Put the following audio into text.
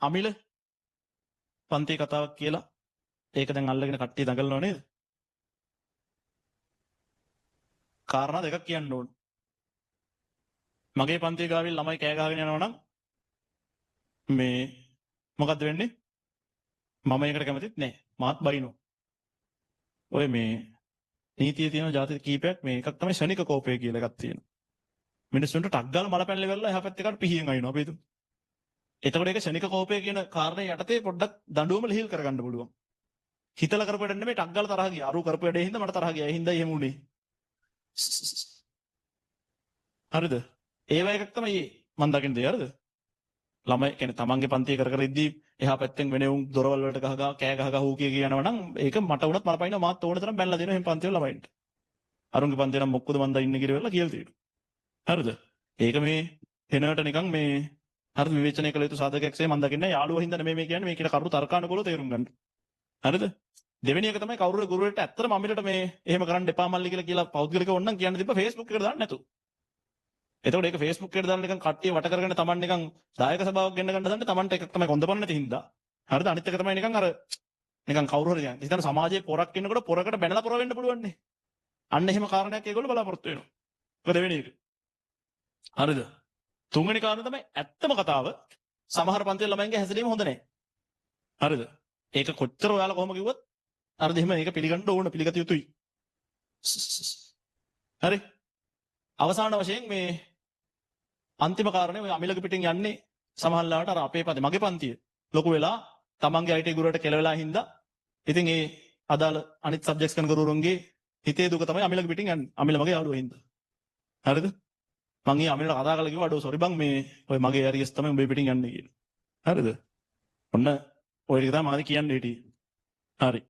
අමිල පන්ති කතාවක් කියලා ඒක දැන් අල්ලගෙන කට්ටිය දඟලනව නේද? කාරණා දෙකක් කියන්න ඕන. මගේ පන්තිය ගාවින් ළමයි කෑ ගහගෙන යනවා නම් මේ මොකද්ද වෙන්නේ? මම ඒකට කැමතිත් නෑ. මාත් බයිනෝ. ඔය මේ නීතියේ තියෙන ජාති කීපයක් මේ එකක් තමයි ෂණික කෝපය කියලා එකක් තියෙනවා. මිනිස්සුන්ට ටක් ගාලා මල පැනලා ඉවරලා එහා පැත්තේ කාට පිහියෙන් අයින්නවා අපි හිතමු. එතකොට ඒක ෂණික කෝපය කියන කාරණේ යටතේ පොඩ්ඩක් දඬුවම ලිහිල් කරගන්න පුළුවන්. හිතලා කරපු වැඩ නෙමෙයි ටක් ගාලා තරහ ගියා. අරු කරපු වැඩේ හින්දා මට තරහ ගියා. ඒ හින්දා එහෙම වුණේ. හරිද? ඒවා එකක් තමයි මං දකින දේ හරිද? ළමයි කියන්නේ තමන්ගේ පන්තිය කර කර ඉද්දී එහා පැත්තෙන් වෙන උන් දොරවල් වලට ගහ ගහ කෑ ගහ ගහ හූ කිය කිය යනවා නම් ඒක මට වුණත් මල පයින්නවා. මාත් ඕන තරම් බැනලා දෙනවා එහෙම පන්ති වල ළමයින්ට. අරුන්ගේ පන්තිය නම් මොක්කද මන් දා ඉන්නේ කියලා වෙලා කියලා තියෙනවා. හරිද? ඒක මේ හෙනට නිකන් මේ හරිද විවේචනය කළ යුතු සාධකයක්සේ මන් දකින්නේ. යාළුවෝ හින්දා නෙමෙයි මේ කියන්නේ. මේ කියන කරුණු තර්කානුකූලව තේරුම් ගන්න. හරිද? දෙවෙනි එක තමයි කවුරු හරි ගුරුවරයෙක්ට ඇත්තටම අමිලට මේ එහෙම කරන්න එපා මල්ලි කියලා කියලා පෞද්ගලිකව ඕනනම් කියන්න තිබ්බ Facebook එකට දාන්න නැතුව. එතකොට ඒක Facebook එකට දාලා නිකන් කට්ටිය වට කරගෙන තමන් නිකන් දායක සභාවක් ගෙන්න ගන්න හදන්නේ තමන්ට එකක් තමයි කොන්දපණ නැති හින්දා. හරිද? අනිත් එක තමයි නිකන් අර නිකන් කවුරු හරි නිකන් හිතන්න සමාජයේ පොරක් ඉන්නකොට පොරකට බැනලා පොර වෙන්න පුළුවන් නේ. අන්න එහෙම කාරණයක් ඒගොල්ලෝ බලාපොරොත්තු වෙනවා. ඒක දෙවෙනි එක. හරිද? තුන්වෙනි කාරණේ තමයි ඇත්තම කතාව සමහර පන්ති වල ළමයින්ගේ හැසිරීම හොඳ නෑ. හරිද? ඒක කොච්චර ඔයාලා කොහොම කිව්වත් හරිද එහෙම ඒක පිළිගන්න ඕන පිළිගත යුතුයි. හරි. අවසාන වශයෙන් මේ අන්තිම කාරණේ ඔය අමිලක පිටින් යන්නේ සමහර ලාවට අර අපේ පන්ති මගේ පන්තිය ලොකු වෙලා තමන්ගේ IT ගුරුවරට කෙලවෙලා හින්දා ඉතින් ඒ අදාළ අනිත් සබ්ජෙක්ට්ස් කරන ගුරුවරුන්ගේ හිතේ දුක තමයි අමිලක පිටින් යන්නේ. අමිල මගේ යාළුවා හින්දා. හරිද? මං ඒ අමිලට කතා කරලා කිව්වා අඩෝ සෝරි බං මේ ඔය මගේ ඇරියස් තමයි උඹේ පිටින් යන්නේ කියලා. හරිද? ඔන්න ඔය ටික තමයි මම කියන්න හිටියේ. හරි.